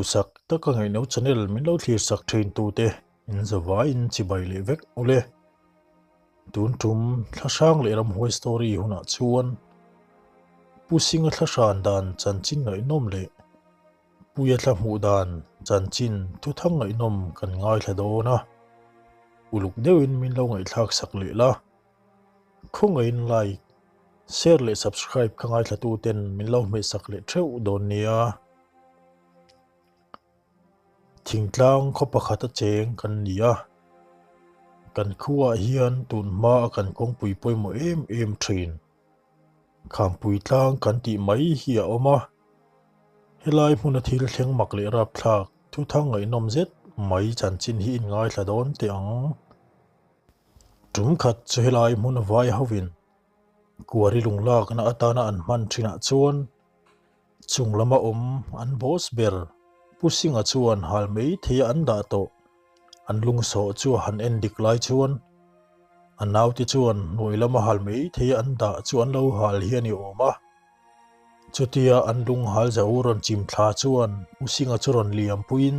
Duhsak taka ngaihno channel min lo thlir sak thin tute in zavaiin chibai leh vek ule. Tun tum thlahrang leh ramhuai story hunah chuan Pu Singa thlahran dan chanchin ngaihnawm leh Puia thla hmuh dan chanchin thuthang ngaihnawm kan ngaithla dawn a. Uluk deuhin min lo ngaihthlak sak leh la. Khawngaihin like, share leh subscribe ka ngaithla tu ten min lo hmeh sak leh theuh dawn nia. Thingtlang khaw pakhat a cheng kan ni a, kan khuaah hian tun hma a kan kawngpui pawimawh em em thin. Khampui tlang kan tih mai hi a awm a, helai hmuna thil thleng mak leh rapthlak thuthang ngaihnawm zet mai chanchin hi inngaithla dawn teh ang. Tum khat chu helai hmun vai hovin kuari lung lakna atana an hman thinah chuan chung lama awm an boss ber Pu Singa chuan hal mai theia an dah tawh an lungsawh chu a han en dik lai chuan a naute chuan hnuai lama hal mai theia an dah chu an lo hal hi a ni awm a. Chutia an lung hal zo rawn chim thla chuan Pu Singa chu rawn liam puiin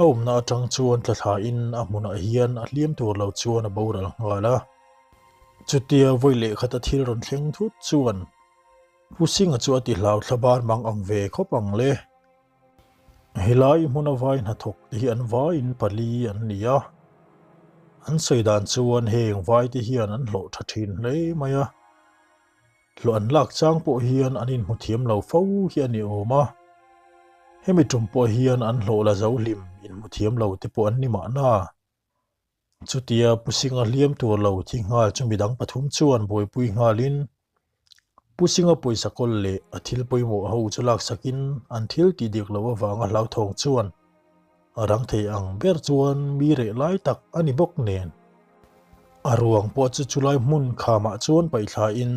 A awmna atang chuan tlathlain a hmunah hian a hliam tur lo chuan a boral nghal a. Chutia vawi lehkhat a thil rawn thleng thut chuan Pu Singa chu a ti hlau thla bar mang ang ve khawp ang le. Helai hmuna vai hnathawk te hi an vaiin pali an ni a. An sawi dan chuan heng vai te hian an hlawh tha thin hle mai a. Hlawh an lak chang pawh hian an inhmu thiam lo fo hi a ni awm a, hemi tum pawh hian an hlawh la zo hlim inhmu thiam lo te pawh an ni mahna. Chutia Pu Singa hliam tur lo thi nghal chu midang pathum chuan buaipui nghalin Pu Singa pawisa kawl leh a thil pawimawh ho chu laksakin an thil tih dik loh avanga hlauthawng chuan A rang thei ang ber chuan mi reh lai tak a ni bawk nen. A ruang pawh chu chulai hmun khamah chuan paihthlain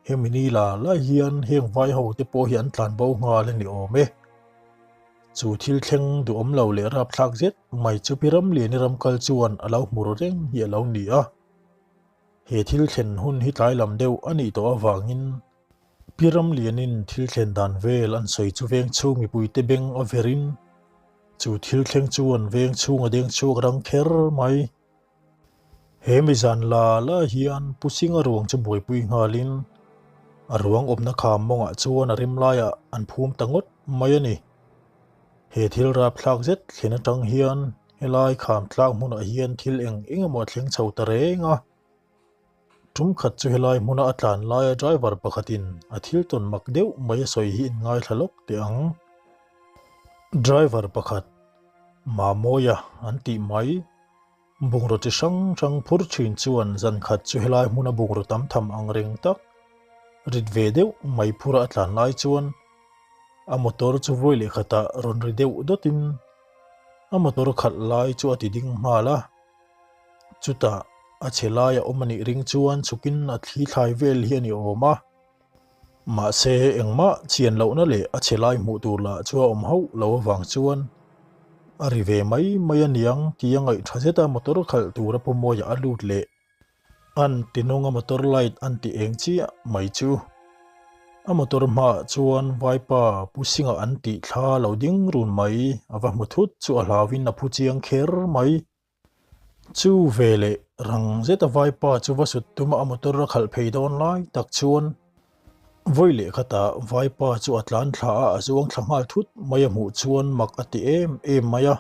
hemi ni la lai hian heng vai ho te pawh hi an tlan bo nghal a ni awm e. Chu thil thleng duhawm lo leh rapthlak zet mai chu Pi Ramliani ramkal chuan a lo hmu ru reng hi a lo ni a. He thil thlen hun hi tlai lam deuh a nih tawh avangin Pi Ramlianin thil thlen dan vel an sawi chu veng chhung mipuite beng a verin chu thil thleng chuan veng chhung a deng chhuak rang kher mai. He mi zan la la hian Pu Singa ruang chu buaipui nghalin a ruang awmna kham mawngah chuan a rem laiah an phum ta ngawt mai a ni. He thil rapthlak zet thlen atang hian helai kham tlak hmunah hian thil eng eng emaw a thleng chho ta reng a. Tum khat chu helai hmuna a tlan laia driver pakhatin a thil tawn mak deuh mai a sawi hi in ngaithla lawk teh ang. Driver pakhat, Mamawia an tih mai, bungraw chi hrang hrang phur thin chuan zan khat chu helai hmuna bungraw tam tham ang reng tak rit ve deuh mai phura a tlan lai chuan a motor chu vawi leh khatah rawn ri deuh dawtin a motor khalh lai chu a ti ding nghal a. Chutah a chhe laia awm a nih ring chuan chhukin a thli thlai vel hi a ni awm a. Mahse engmah chian lohna leh a chhe lai hmuh tur lah chu a awm hauh lo avang chuan a ri ve mai mai a niang tia ngaih tha zeta motor khalh tura pawmawia a lut leh an ti nunga motor light an ti eng chiah mai chu. A motor hmaah chuan vaipa Pu Singa an tih thla lo ding run mai a va hmu thut chu a hlauin a phu chiang kher mai. Chu veleh rang zeta vaipa chu va sut tuma a motor a khalh phei dawn lai tak chuan vawi leh khatah vaipa chu a tlan thla a, a zuang thla nghal thut mai a hmuh chuan mak a ti em em mai a.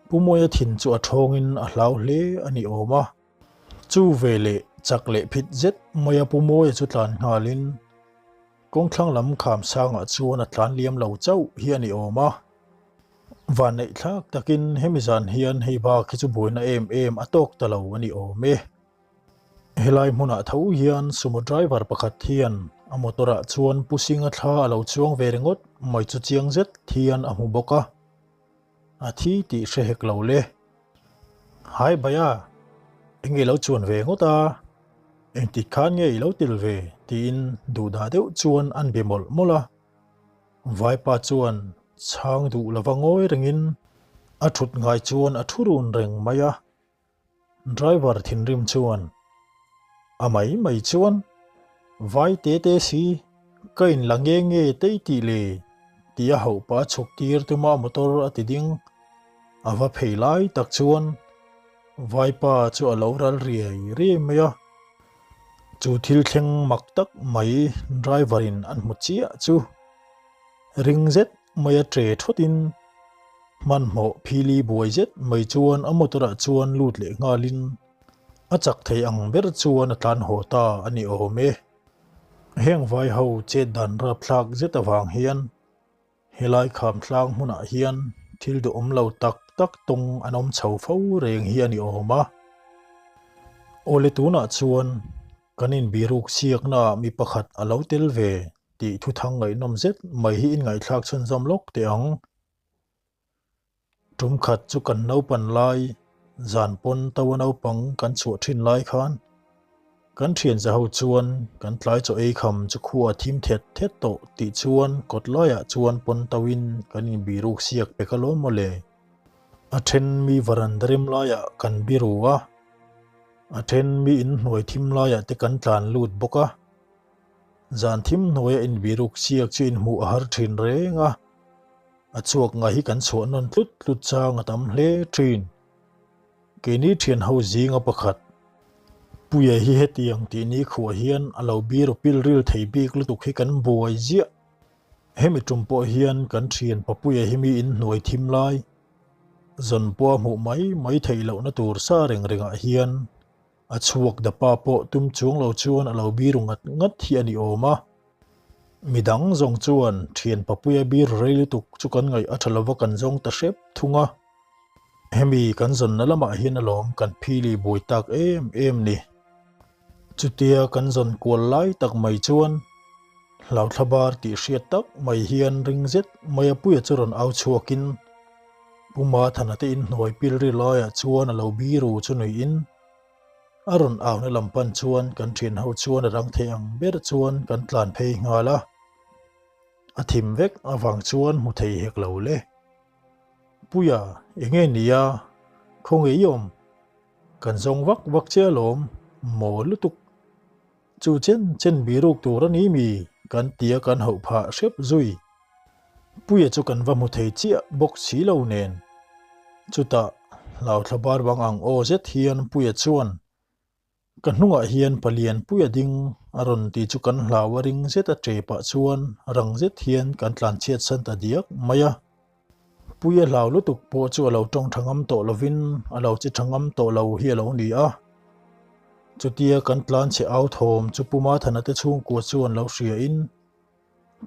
Pu Mawia thin chu a thawngin a hlau hle a ni awm a. Chu veleh chak leh phit zet maia Pu Mawia chu tlan nghalin kawngthlang lam kham sangah chuan a tlan liam lo chauh hi a ni awm a. Vanneih thlak takin hemi zan hian hei bak hi chu buaina em em a tawk ta lo a ni awm e. Helai hmunah tho hian sumo driver pakhat hian a motor ah chuan Pu Singa thla a lo chuang ve ringawt mai chu chiang zet hian a hmu bawk a. A thi tih hre hek lo le. Hai Bhaiya, eng i lo chuan ve ngawt a? Engtik khan nge i lo til ve? tiin duhdah deuh chuan an be mawlh mawlh a. Vaipa chuan chhang duh lova ngawi rengin a thut ngai chuan a thu run reng mai a. Driver thinrim chuan a mai mai chuan vai te te si ka in la nge nge tei tih le? tia hauh pah a chhuk tir tuma motor a ti ding. A va phei lai tak chuan Vaipa chu a lo ral riai riai mai a. Chu thil thleng mak tak mai driver in an hmu chiah chu ring zet mai a tre thawt in hmanhmawh phili buai zet mai chuan a motor ah chuan lut leh nghal in a chak thei ang ber chuan a tlan haw ta a ni awm e. Heng vai ho chet dan rapthlak zet avang hian Helai khamtlang hmunah hian thil duhawm lo tak tak tawng an awm chho fo reng hi a ni awm a. Awle tunah chuan kan inbiruk siaknaah mi pakhat a lo tel ve tih thuthang ngaihnawm zet mai hi inngaihthlak chhunzawm lawk teh ang. Tum khat chu kan naupan lai, zan pawn to a naupang kan chhuah thin lai khan kan thian za ho chuan kan tlai chaw ei kham chu khua a thim thet thet tawh tih chuan kawt laiah chuan pawn to in kan inbiruk siak pek alawm mawle. A then mi varanda rem laiah kan biru a, a then mi inhnuai thim laiah te kan tlan lut bawk a. Zan thim hnuaia inbiruk siak chu inhmuh a har thin reng a. A chhuak ngai hi kan chhuah nawn tlut tlut chang a tam hle thin. Keini thian ho zinga pakhat, Puia hi hetiang tih ni khuah hian a lo bir pil ril thei bik lutuk hi kan buai ziah. Hemi tum pawh hian kan thian Papuia hi mi inhnuai thim lai, zawn pawh a hmuh mai mai theih lohna tur sa reng rengah hian A chhuak dapa pawh tum chuang lo chuan a lo biru ngat ngat hi a ni awm a. Midang zawng chuan thian Papuia bir rei lutuk chu kan ngaih a tha lova kan zawng ta hrep thung a. Hemi kan zawnna lamah hian alawm kan phili buai tak em em ni. Chutia kan zawn kual lai tak mai chuan hlauthla bar tih hriat tak mai hian ring zet mai a Puia chu rawn au chhuakin Pu Mathana te inhnuai pilri laiah chuan a lo biru chu nuihin a rawn auna lam pan chuan kan thian ho chuan a rang thei ang ber chuan kan tlan phei nghal a, a thim vek avang chuan hmu thei hek lo le. Puia, enge nia, khawnge i awm? Kan zawng vak vak che alawm, maw lutuk. Chu chen chen biruk tur a ni mi? Kan tia kan hauh phah hrep zui. Puia chu kan va hmu thei chiah bawk si lo nen. Chutah hlauthla bar bang ang aw zet hian Puia chuan, Ka hnungah hian palian Puia ding a rawn ti chu kan hlau a ring zet a che pah chuan rang zet hian kan tlan chhiat san ta diak mai a. Puia hlau lutuk pawh chu a lo tawng tha ngam tawh lovin a lo che tha ngam tawh lo hi a lo ni a. Chutia kan tlan chhe au thawm chu Pu Mathana te chhungkua chuan lo hria in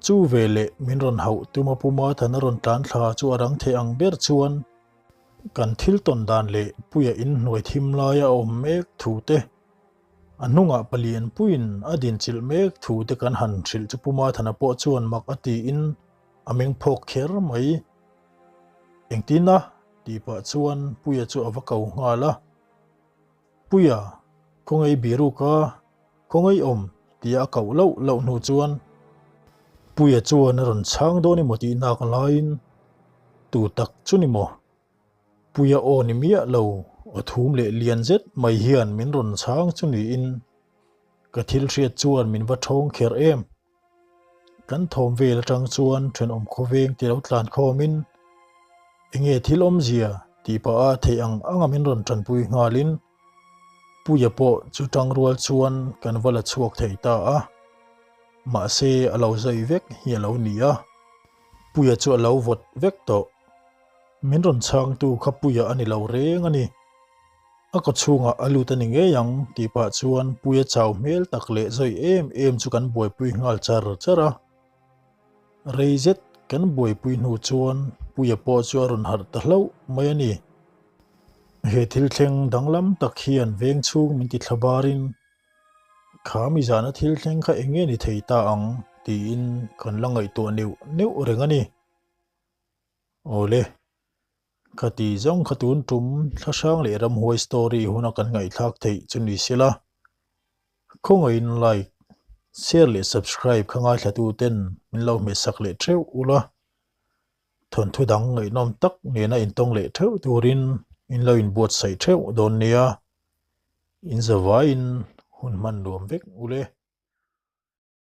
chu veleh min rawn hauh tuma Pu Mathana rawn tlan thla chu a rang thei ang ber chuan kan thil tawn dan leh Puia inhnuai thim laia a awm mek thu te a hnungah palian puiin a dinchilh mek thu te kan han hrilh chu Pu Mathana pawh chuan mak a tiin A meng phawk kher mai. Engtin a? tih pah chuan Puia chu a va ko nghal a. Puia, khawngaih biruk a, khawngaih awm tia a koh loh loh hnu chuan Puia chuan a rawn chhang dawn emaw tih nak laiin tu tak chu ni maw? Puia aw ni miah lo, aw thum leh lian zet mai hian min rawn chhang chu niin ka thil hriat chuan min va thawng kher em. Kan thawm vel atang chuan thenawm khawveng ti lo tlan khawmin enge thil awmzia tih pah a theih ang anga min rawn tanpui nghalin Puia pawh chu tangrual chuan kan va la chhuak thei ta a, mahse a lo zai vek hi a lo ni a, Puia chu a lo vawt vek tawh. Min rawn chhangtu kha Puia a ni lo reng a ni. A kaw chhungah a lut a ni ngei ang tih pah chuan Puia chau hmel tak leh zawi em em chu kan buaipui nghal char char a. Rei zet kan buaipui hnu chuan Puia pawh chu a rawn harh ta hlauh mai a ni. He thil thleng danglam tak hian veng chhung min ti thla barin kha mi zana thil thleng kha eng nge ni thei ta ang tiin kan la ngaihtuah neuh neuh reng a ni. Awle. Ka ti zawng kha tun tum thlahrang leh ramhuai story huna kan ngaihthlak theih chu ni sela. Khawngaihin like, share leh subscribe kha ngaithlatu ten min lo hmehsak leh theuh ula. Thawnthu dang ngaihnawm tak nena intawng leh theuh turin in lo inbuatsaih theuh dawn nia. In zavaiin hun hman nuam vek ule.